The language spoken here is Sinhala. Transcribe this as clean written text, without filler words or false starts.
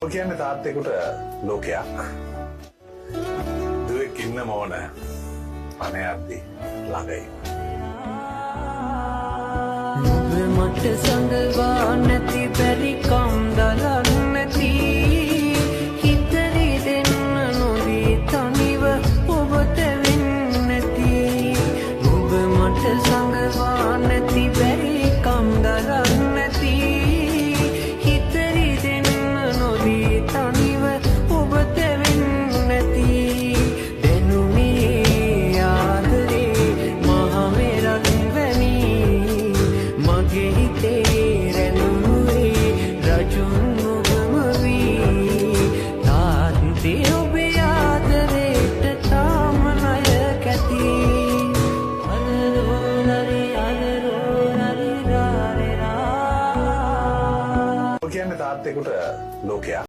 ඔය කියන්නේ තාත්තෙකුට ලෝකයක්. දුවෙක් ඉන්න ඕන. පණ යද්දි ළඟ ඉන්න. නුඹ මට සඟවා නැති බැරි කම් දරන්න නැති, හිත රිදෙන්න නොදී තනිව ඔබ තැවෙන්න නැති. නුඹ මට සඟවා නැති බැරි කම් දරන්න නැති, හිත රිදෙන්න නොදී තනිව ඔබ තැවෙන්න නැති. දැනුමේ ආදරේ මහ මෙරක් වැනි, මගේ හිතේ රැඳුණුවේ රජුන් ඔබම වී. තාත්තේ, ඔබේ ආදරේට තාම ණය කැති. අරරෝ රරි අරරෝ රරි රාරේ රා. ඔය කියන්නේ තාත්තෙකුට ලෝකයක්.